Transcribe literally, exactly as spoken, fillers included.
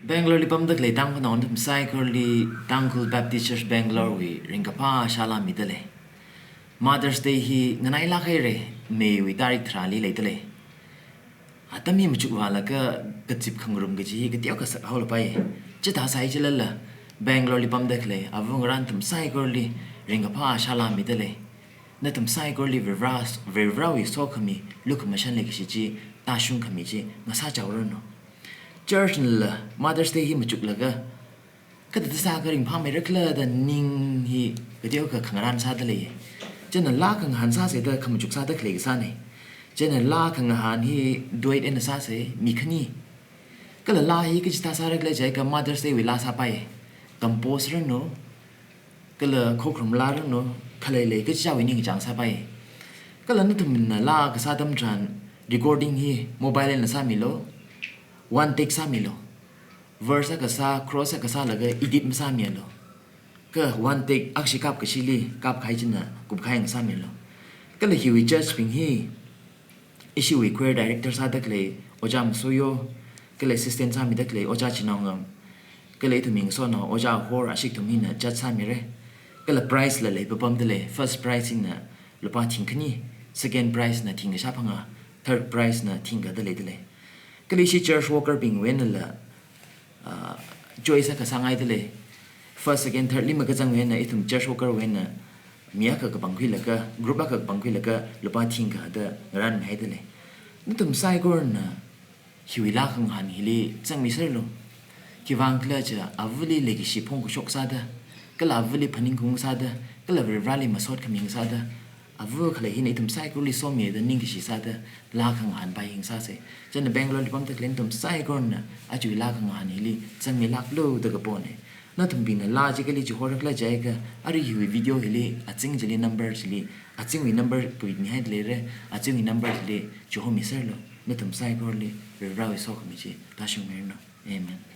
Bangalore li pamda khalei Tangkhulnao nathum saikorali Tangkhul Baptist Church Bangalore wui ringkaphā shalā mida lei. Mother's Day hi nganailāk haira, May wui tarik tharāli leida lei. Atam hi machukvālaga kazip khangarum kaji hi kateokha sāhaolapai. Chithāsai chilala, Bangalore li pamda khalei ava ngarā nathum saikorali ringkaphā shalā mida lei. Nathum saikorali Varivarā, Varivarāwui sokhami, lukhamashan leikashi chi, tāshungkhami chi ngasāchaoranu. Church nala Mother's Day hi machuklaga, kathāda sākha ringphāmeira khala da ning hi kateokha khangarān sāda lei. China laa khangahān sāsa da khamachuk sāda khalei kasāna. China laa khangahān hi duet eina sāsa, mi khani. Kala laa hi kachithā sāra khala jiakha Mother's Day wui laa sāpai. Compose ranu, kala khokharum laa ranu, khaleilei kachichāwui ningkachāng sāpai. Kala nathumna laa kasā atam tharan recording hi mobile eina sāmilu, one take sāmilu. Verse akha sā, chorus akha sālaga edit masāmialu. Kha one take akhashi kapkashili kapkahai china kupkahai ngasāmilu. Kala hiwui judge bing hi ishiwui choir director sāda khalei Ojā Masoyo, kala assistant sāmida khalei Ojā Chinaongam, kala ithumwui ngasotnao Ojā Hor, ashee ithum hina judge sāmira. Kala prize la leipapamda lei, first prize hina lupā thingkhani, second prize na thingkashā phangā, third prize na thingkha da leida lei. Kala ishi church worker bingwui einala, ah, choice akha sāngaida lei. First, second, third li makazangwui eina ithum church worker wui eina mi akha kapangkhuilaga, group akha kapangkhuilaga lupā thingkha da ngarānmihaida lei. Nathum saikorana hiwui laa khangahān hili zangmiserlu. Khiwuivang khala jiakha avali leikashi phongkashok sāda, kala avali phaningkhaung sāda, kala Varivarāli masot khami ngasāda, ava khalei hina ithum saikorali somida ningkashi sāda laa khangahān pai hi ngasāsa. China Bangalore li pamda khalei nathum saikorana ajawui laa khangahān hili zangmilāklu da kapona. Nathumbingna laa chi kali chihora khala jiakha, arui hiwui video hili azing chili number chili, azingwui number puimihaida leira, azingwui number chili chihomiserlu. Nathum saikorali Varivarāwui sokhami chi tāshungmiranu. Amen.